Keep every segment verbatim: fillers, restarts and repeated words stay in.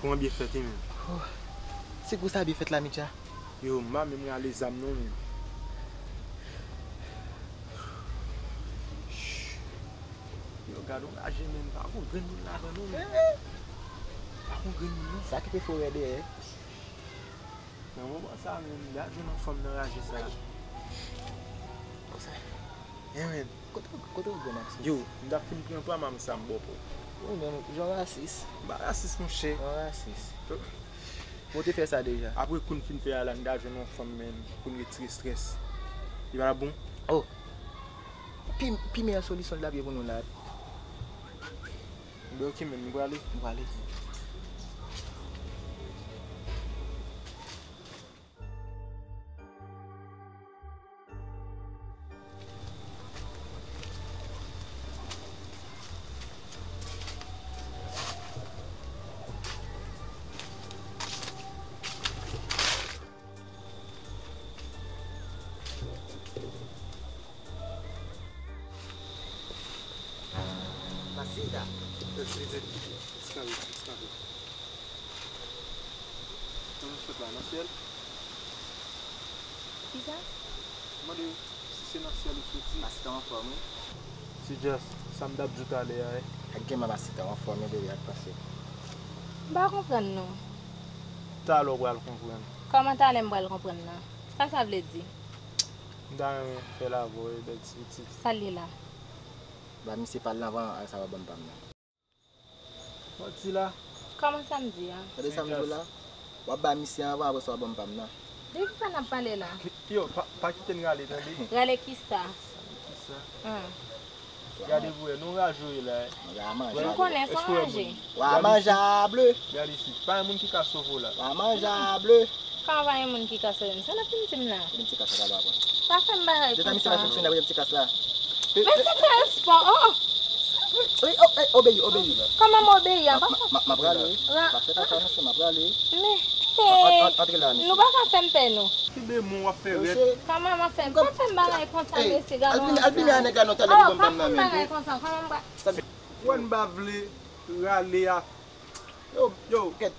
Kòman byen fèt, wi, menm? Oh, se kou sa byen fèt la, Mitya? Yo, m pa menm rale zam non, menm. Yo, gad yon raje, menm. Pa gon grenn moun ladan non, menm. Pa gon grenn moun non. Sa ki te fè w rèd, eh? Nan moman sa menm, m ta jwenn yon fanm nan raje sa. Konsa. Ye, menm. Kote, kote w gen aksyon? Yo, m t ap fin pran pa m sa m ba w pou. Ou menm, jan w rasis. M pa rasis, monchè. Jan w rasis. Bon, w te fè sa deja. Apre kou n fin fè a la, n ta jwenn yon fanm, menm, pou n retire estrès. Li pa t ap bon? Oh. Pi, pi meyè solisyon l t ap ye pou nou la. Ben, ok, menm, nou prale? Nou prale. Masita. Esplike. Esplike. Esplike. Kòman w sot la, nan syèl? Kisa? M mande w si se nan syèl ou soti. Masita anfòm, wi. Se just sa m t ap di w talè a, wi. Ak gen Masita anfòm, wi, bebe, ak pase. M pa konprann, non. Talè w pral konprann. Kòman talè m pral konprann, non? Sa sa vle di? M ta renmen fè l avè w, wi, bèl ti pitit. Sa l ye la? Ba misye pa l anvan, sa w ap ban m pa m nan. Manti la. Kòman sa m di a? Tande sa m di w la. W ap ba misye anvan, apre sa w ap ban m pa m nan. De ki sa n ap pale la? Yo, pa, pa kite n rale, tande. Rale kisa? Kisa? Hum. Gade pou wè, nou raje w ye la, eh. M konnen se yon raje. Wa manje a ble. Gade isit, pa gen moun ki ka sove w la. Wa manje a ble. Kòman pa gen moun ki ka sove m? Sa n ap fin di m la? Gen ti kas la, gade w ap wè. Pa fè m bagay konsa. Detan misye pa fè m sonnen, gen ti kas la. Men se pa espò. Oh, oh. Wi, oh, eh, obeyi, obeyi. Kòman m obeyi a? Pa fè. M ap prale. Pa fè kaka nan chen, m ap prale. Men, hey, nou pa ka fè m pè, non. Ki demon w ap fè rèd? Kòman m ap fè? Pa fè m bagay konsa, mesye, gade yon jan. Al vini a nèg la non, talè pou ban m nan men. Pa fè m bagay konsa, kòman m pa. Wè n pa vle rale a. Yo, yo, kèt.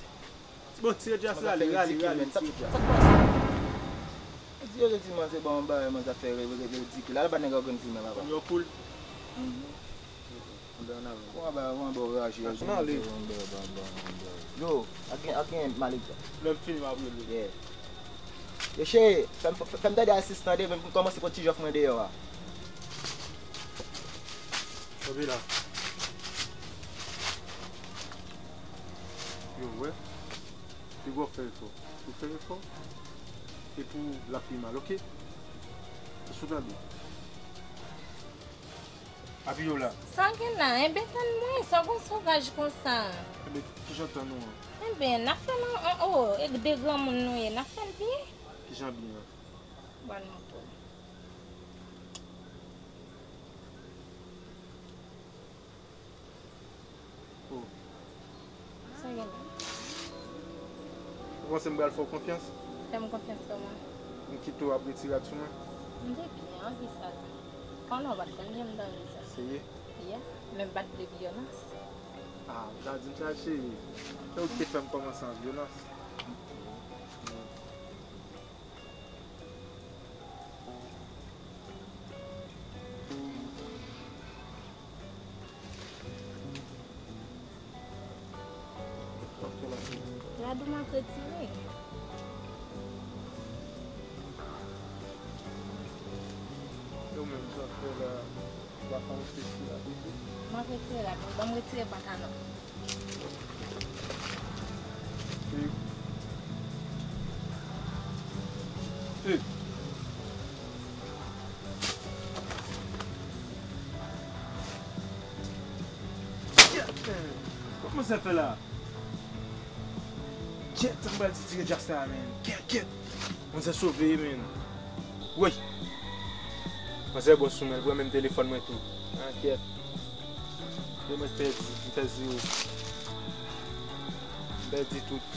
Bon, tire djès la, rale, rale, rale, tire djès. Di yo te di manzè ba yon bagay, manzè ap fè re-, re-, ridikil. Al ba nèg la grenn pime, papa. Yo cool. Anba, anba, anba, raje. Yo, ak gen, ak gen Malik la. Lè m fini, m ap rele. Yeah. Yo, cheri, fè m, fè m tande asistan de, men m kòmanse pran ti jòf mwen deyò a. Kanpe la. Yo, wè. Piga w fè efò. Ou fè efò. Epi w, l ap pi mal, oke? Èske w tande? Apiye w la. Sa w gen la? Enben, tann mwen, sa w gon sovaj konsa? Enben, kijan tan nou an? Enben, n ap fè l an, an, o, e de granmoun nou ye, n ap fè l byen. Kijan byen an? Ban m montre w. Oh. Sa gen la? Ou panse m pral fè w konfyans? Fè m konfyans kòman? M kite w ap retire rad sou mwen? M te byen, an ki sa la? Konnen w pa t konn byen m t anvi sa. Serye? Yeah, men m pa t vle vyolans. Ah, ou ta di m sa, cheri. Oke, fè m kòmanse an vyolans. Rad ou m ap retire. Yo menm, sa fè la. Ou pa fè yon peti la, peti. M ap retire la, ban m retire pantalon. Hey. Hey. Kòman sa fè la? Kèt, sa m pral di tire djès la, men. Kèt, kèt. Manzè sove, men. Woy! Manzè bon sou mwen, l pran menm telefòn mwen tou. Ah, kèt. Yo, mwen pèdi, m pèdi yo. M pèdi tout.